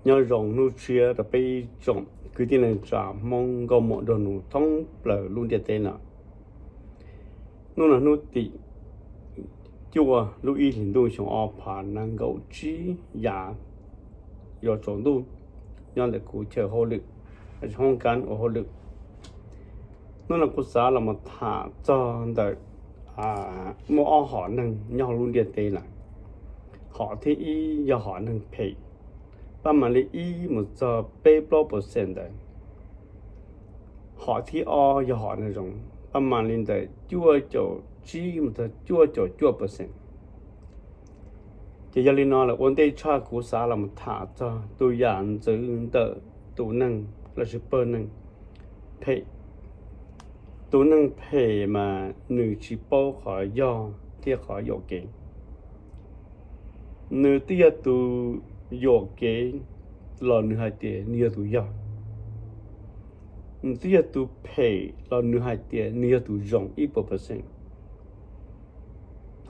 Nyob zoo hnub tshiab rau peb tsoom kwv tij neej tsa Hmoob nkauj muam nraug nus thoob plaws lub ntiaj teb no. Hnub no hnub tim cuaj lub ib hlis ntuj xyoo ob phav nees nkaum tsib yav yuav tsaus ntuj, nyob ntawm kuv chaw hauj lwm, hoob kab ua hauj lwm. Hnub no kuv xav los mus tham txog ntawm muaj ob hom neeg nyob hauv lub ntiaj teb lawm. Hom thib ib yog hom neeg phem, pab mam li ib mus txog peb plaub percent ntawd. Hom thib ob yog hom neeg zoo, pab mam li ntawm cuaj caum tsib mus txog cuaj caum cuaj percent. Ces yog li no lawm ua ntej tshaj kuv xav los mus tham txog tus yam ntxwv ntawm tus neeg lossis pawg neeg phem. Tus neeg phem mas nws tsis paub qhov yog thiab qhov yuam kev. Nws twb yog tus yuam kev los nws hais tias nws yog tus yog. Nws twb yog tus phem los nws hais tias nws yog tus zoo ib puas percent.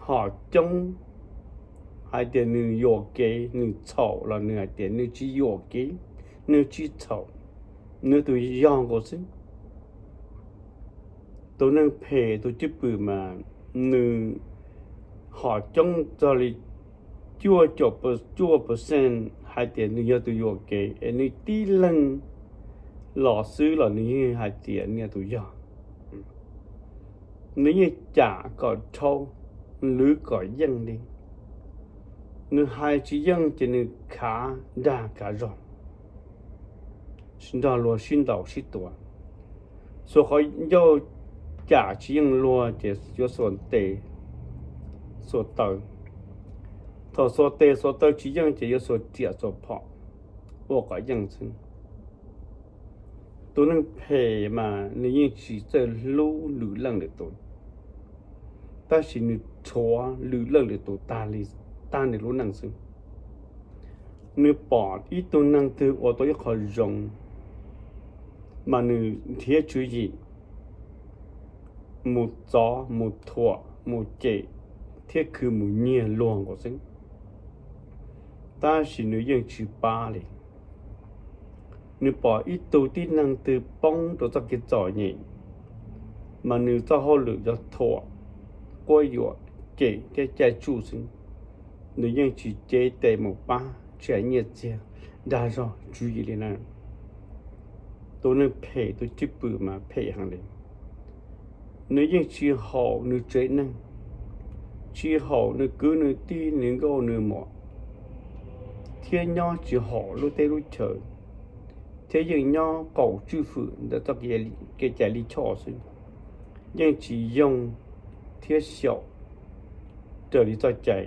Hom coob hais tias nws yuam kev nws txhaum los nws hais tias nws tsis yuam kev, nws tsis txhaum, nws tus yog nkaus xwb. Tus neeg phem tus cwj pwm mas nws hom coob txog li cuaj caum cuaj percent hais tias nws yog tus yuam kev es nws tib leeg los xwb los nws yeej hais tias nws yog tus yog. Nws yeej cam kom dhau, lwv kom yeej li. Nws hais tsis yeej ces nws khav dag khav zog, nrog luag sib ntaus sib tua. Xuas qhov ncauj cam tsis yeej luag ces yuav xuas tes xuas taw. Thaum xuas tes xuas taw tsis yeej ces yuav xuas riam xuas phom ua kom yeej xwb. Tus neeg phem mas nws yeej tsis txawj hlub lwm leej lwm tus, tab sis nws rhuav lwm leej lwm tus tag li, tag nws lub neej xwb. Nws pom ib tug neeg twg ua tau ib qho zoo mas nws nrhiav tswv yim mus txov mus thuam mus cem thiab khwv mus nyiag luag nkaus xwb, tab sis nws yeej tsis pab li. Nws pom ib tug tib neeg twg poob rau txoj kev txom nyem mas nws txoj hauj lwm yog thuam, quab yuam, cem thiab caij tsuj xwb. Nws yeej tsis cev tes mus pab tsis hais nyiaj txiag dag zog tswv yim li na. Tus neeg phem tus cwj pwm mas phem heev li. Nws yeej tsis haum nws tsev neeg, tsis haum nws kwv nws tij nws nkauj nws muam, thiab nyob tsis haum lub teb lub chaw, thiab yeej nyob qaum tswj fwm ntawm txoj kev cai lij choj xwb. Yeej tsis yoog thiab xyaum raws li txoj cai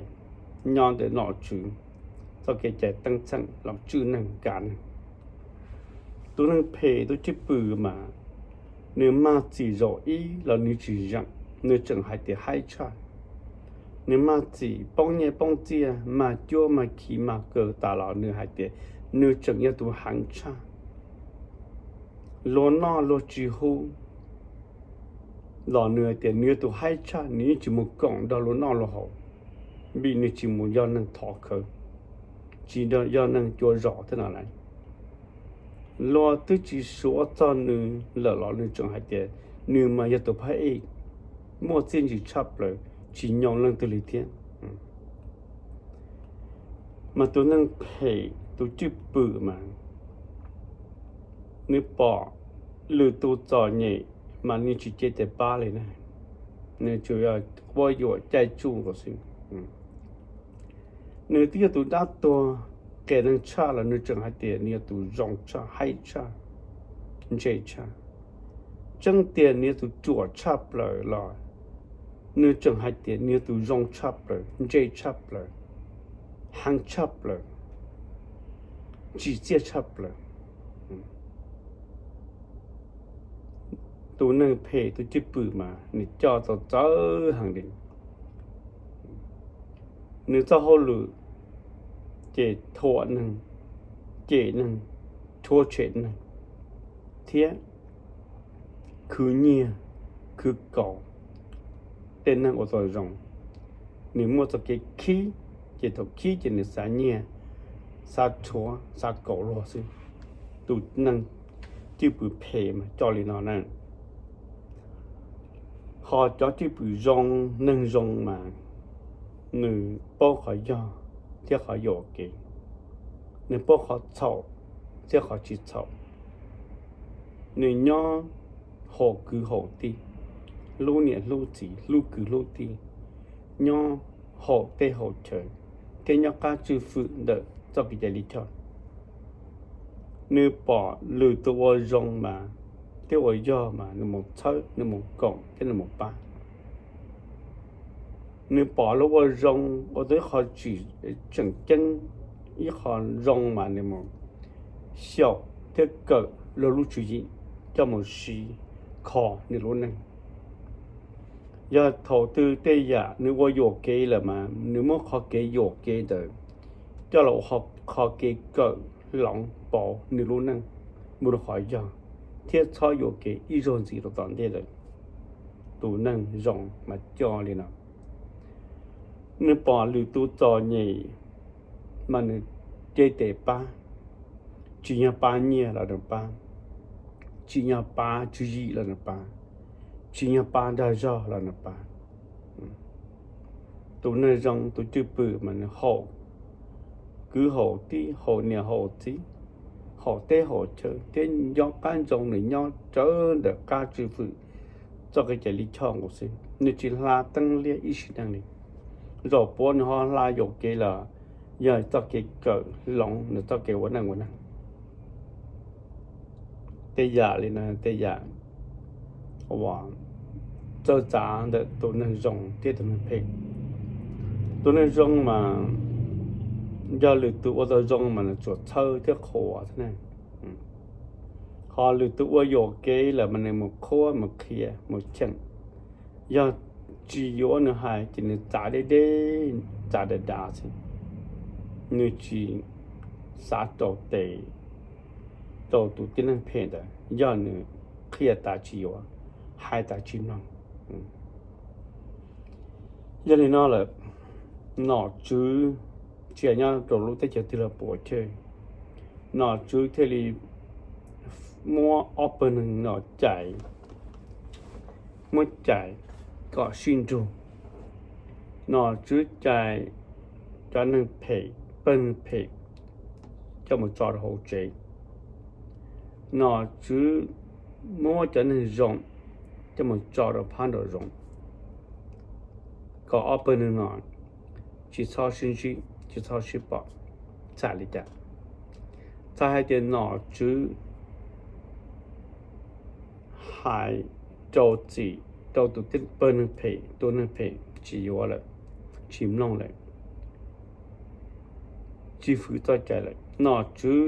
nyob ntawm nom tswv txoj kev cai teeb txheem los tswj neeg kav neeg. Tus neeg phem tus cwj pwm mas nws mag txim zaum ib los nws tsis zeem, nws tseem hais tias haib tshaj. Nws mag txim poob nyiaj poob txiaj, mag cuab mag khi mag kaw tas los nws hais tias nws tseem yog tus heev tshaj. Luag noj luag tsis hu los nws hais tias nws yog tus haib tshaj, nws yeej tsis mus koom nrog luag noj luag haus, vim nws tsis mus yog neeg thov khawv, tsis yog neeg cua zos thiab no lawm. Luag twb tsis suav txog nws lawm los nws tseem hais tias nws mas yog tus phab ej muaj txiaj ntsig tshaj plaws, tsis nyoo leej twg li thiab. Mas tus neeg phem tus cwj pwm mas nws pom lwm tus txom nyem mas nws tsis cev tes pab li na, nws tsuas yog quab yuam caij tsuj nkaus xwb. Nws twb yog tus dab tuag qias neeg tshaj los nws tseem hais tias nws yog tus zoo tshaj, haib tshaj, ntse tshaj. Tseeb tiag nws yog tus ruam tshaj plaws los nws tseem hais tias nws yog tus zoo tshaj plaws, ntse tshaj plaws, heev tshaj plaws, tsim txiaj tshaj plaws. Tus neeg phem tus cwj pwm mas nws coj tau txawv heev li. Nws txoj hauj lwm ces thuam neeg, cem neeg, rhuav tshem neeg, thiab khwv nyiag, khwv kaus tej neeg ua tau zoo. Nws muaj txoj kev khib, ces thaum khib ces nws xav nyiag, xav rhuav xav kaum luag xwb. Tus neeg cwj pwm phem mas coj li no na. Ho cov cwj pwm zoo, neeg zoo mas nws paub qhov yog thiab qhov yuam kev, nws paub qhov txhaum thiab qhov tsis txhaum. Nws nyob haum kwv haum tij, hlub niam hlub txiv, hlub kwv hlub tij, nyob haum teb haum chaw, thiab nyob qab tswj fwm ntawm txoj kev cai lij choj. Nws pom lwm tus ua zoo mas, thiab ua yog mas nws mus txhawb, nws mus koom thiab nws mus pab. Nws pom luag ua zoo, ua tau ib qho tsis tseem ceeb, ib qho zoo mas nws mus xyaum thiab kawm luag lub tswv yim coj mus siv kho nws lub neej. Yog thaum twg tej yam nws ua yuam kev lawm mas nws muab qhov kev yuam kev ntawd coj los ua qhov kev kawm hloov pauv nws lub neej mus rau qhov yog, thiab txhob yuam kev ib zaug ntxiv rau tom ntej lawm. Tus neeg zoo mas coj li no. Nws pom lwm tus txom nyem mas nws cev tes pab, tsis yog pab nyiaj los nws pab, tsis yog pab tswv yim los nws pab, tsis yog pab dag zog los nws pab. Tus neeg zoo tus cwj pwm mas nws haum kwv haum tij, haum niam haum txiv, haum teb haum chaw, thiab nco qab ntsoov nws nyob rawv ntawm qab tswj fwm txoj kev cai lij choj nkaus xwb, nws tsis hla teeb liab ib sim neej li. Zaum puav nws ho hla yuam kev los yog txoj kev kawm hloov nws txoj kev ua neej ua neeg. Tej yam li no tej yam uas txawj txav ntawm tus neeg zoo thiab tus neeg phem. Tus neeg zoo mas yog lwm tus ua tau zoo mas nws tsuas txhawb thiab qhuas thiab ne. Ho lwm tus ua yuam kev lawm mas nws mus qhuab mus qhia mus cheem. Yog tsis yuav nws hais ces nws txav deb deb, txav dav dav xwb. Nws tsis xav rau tes rau tus tib neeg phem ntawd yog nws qhia tas tsis yuav, hais tas tsis mloog. Yog li no lawm, nom tswv tsis nyob rau lub teb chaws twg los puas chawj, nom tswv thiaj li muab ob pawg neeg no cais, muab cais kom sib nrug. Nom tswv cais cov neeg phem, pawg neeg phem coj mus tso rau hauv tsev. Nom tswv muab cov neeg zoo coj mus tso rau phab nraum zoov, kom ob pawg neeg no tsis txhob sib ntsib, tsis txhob sib pom. Txhais li cas? Txhais hais tias nom tswv hais rau txim rau tus pawg neeg phem, tus neeg phem tsis yuav lawm, tsis mloog lawm, tsis hwm txoj cai lawm, nom tswv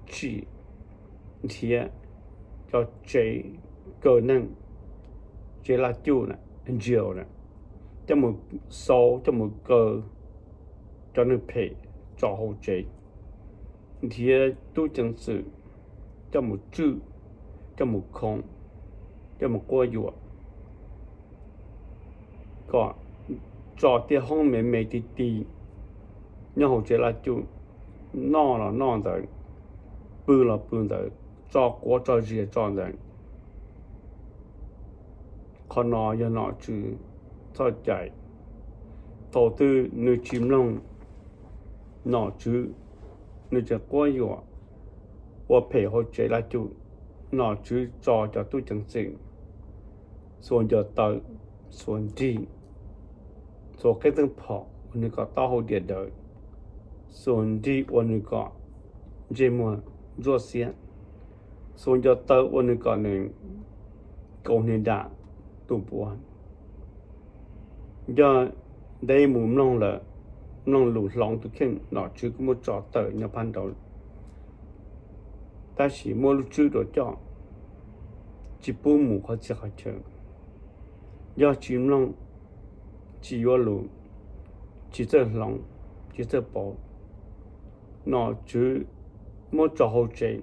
tsim nrhiav cov tsev kaw neeg, tsev laj cuj na, jail na, coj mus xauv, coj mus kaw cov neeg phem tso hauv tsev, nrhiav tub ceev xwm coj mus tswj, coj mus khoom, coj mus quab yuam, kom tso tej hoob me me ti ti nyob hauv tsev laj cuj, noj los noj ntawd, pw los pw ntawd, tso quav tso zias tso ntawd. Qhov no yog nom tswv txoj cai. Thaum twg nws tsis mloog nom tswv, nws tseem quab yuam ua phem hauv tsev laj cuj, nom tswv tso cov tub ceev xwm xuas ncaws taw, xuas nrig, xuas qeb teej phom ua nws kom taub hau diam dawm, xuas nrig ua nws kom ntsej muag ntsuab xiab, xuas ncaws taw ua nws kom nws kaus hniav dam tu npua. Yog ntev mus mloog lawm, mloog lus hloov tus kheej, nom tswv kuj muab tso tawm nyob phab nraud, tab sis muab lub tswb rau coj, tsis pub mus qhov txhia qhov chaw. Yog tsis mloog, tsis yuav lus, tsis txawj hloov, tsis txawj pauv, nom tswv muab tso hauv tsev,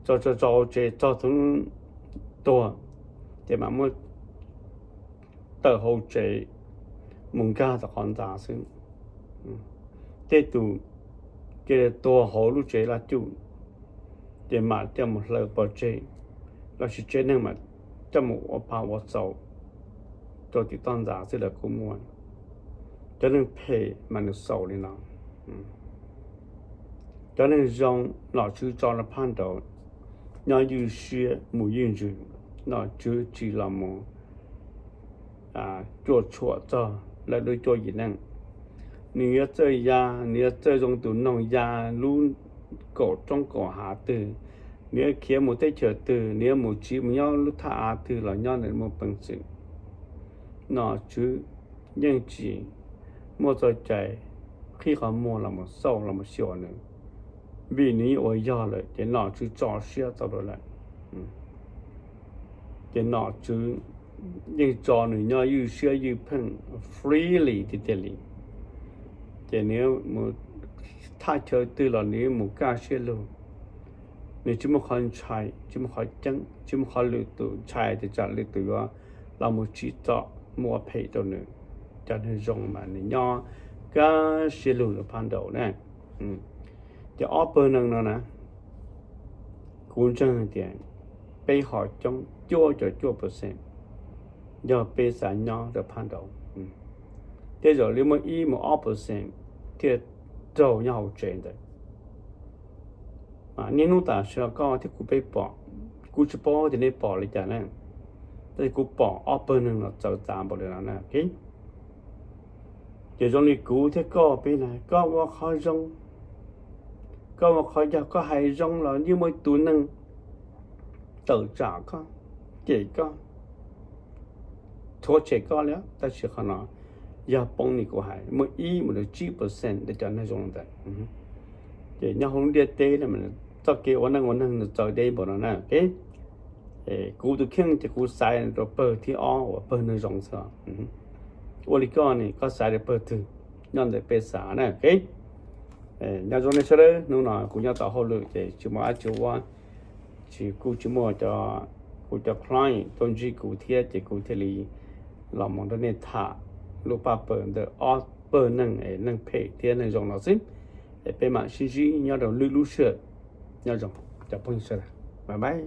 tso tso tso hauv tsev txog thaum tuag, ces mam muab tawm hauv tsev mus nkag tom qhov ntxa xwb. Tej tus cia li tuag hauv lub tsev laj cuj, ces mam coj mus hlaws pov tseg, los sis tsev neeg mam coj mus ua pa ua txaus rau tim toj ntxas xwb los kuj muaj. Cov neeg phem mas nws xaus li no. Cov neeg zoo, nom tswv tso rau phab nraud, nyob ywj siab mus ywj ntsws, nom tswv tsis los mus cuaj tshuam txog lawv lub cuab yim neej. Nws yuav txawj ya, nws yuav txawj zoo tus noog ya lub kaum roob kaum hav twg, nws yuav khiav mus teb chaws twg, nws yuav mus tsiv mus nyob lub thaj av twg los nyob nws muaj peev xwm. Nom tswv yeej tsis muaj txoj cai qhib qhov muag los mus xauj los mus xyuas nws, vim nws yeej ua yog lawm ces nom tswv tso siab txaus rau lawm. Ces nom tswv yeej tso nws nyob ywj siab ywj pheej freely tiag tiag li. Ces nws mus thaj chaw twg los nws mus kaj siab lug. Nws tsis muaj qhov ntshai, tsis muaj qhov ceeb, tsis muaj qhov lwm tus ntshai tias tsam lwm tus yuav los mus tsim txom muab phem rau nws. Cov neeg zoo mas nws nyob kaj siab lug rau phab nraud na. Ces ob pawg neeg no na, kuv ntseeg tias peb ho coob cuaj caum cuaj percent yog peb xav nyob rau phab nraud. Tej zaum li muaj ib mus ob percent thiaj raug nyob hauv tsev ntawd. Niaj hnub tam sim no koj thiab kuv peb pom, kuv tsis paub tias nej pom li cas na, tab sis kuv pom ob pawg neeg no txawv txav npaum li no na. Ces zoo li kuv thiab koj peb na, koj ua qhov zoo, koj ua qhov yog, koj hais zoo los yeej muaj ib tug neeg tawm tsam koj, cem koj, rhuav tshem koj li. Tab sis qhov no yog poob li kuv hais, muaj ib mus rau tsib percent rau cov neeg zoo ntawd. Ces nyob hauv lub ntiaj teb no, txoj kev ua neej ua neeg nws txawv deb npaum no na. Kuv tus kheej ces kuv xaiv rau pawg thib ob uas pawg neeg zoo xwb. Ua li koj ne, koj xaiv rau pawg twg nyob ntawm peb xav na. Nyob zoo nej sawv daws, hnub no kuv nyob tau hauj lwm ces tsis muaj dab tsi ua, tsis, kuj tsis muaj cov, kuv cov client tuaj ntsib kuv thiab ces kuv thiaj li los mus nrog nej tham lub paj pawg ntawm ob pawg neeg, neeg phem thiab neeg zoo no xwb. Es peb mam sib ntsib nyob rau lwm lub sij hawm. Nyob zoo cov phooj ywg sawv daws, bye bye.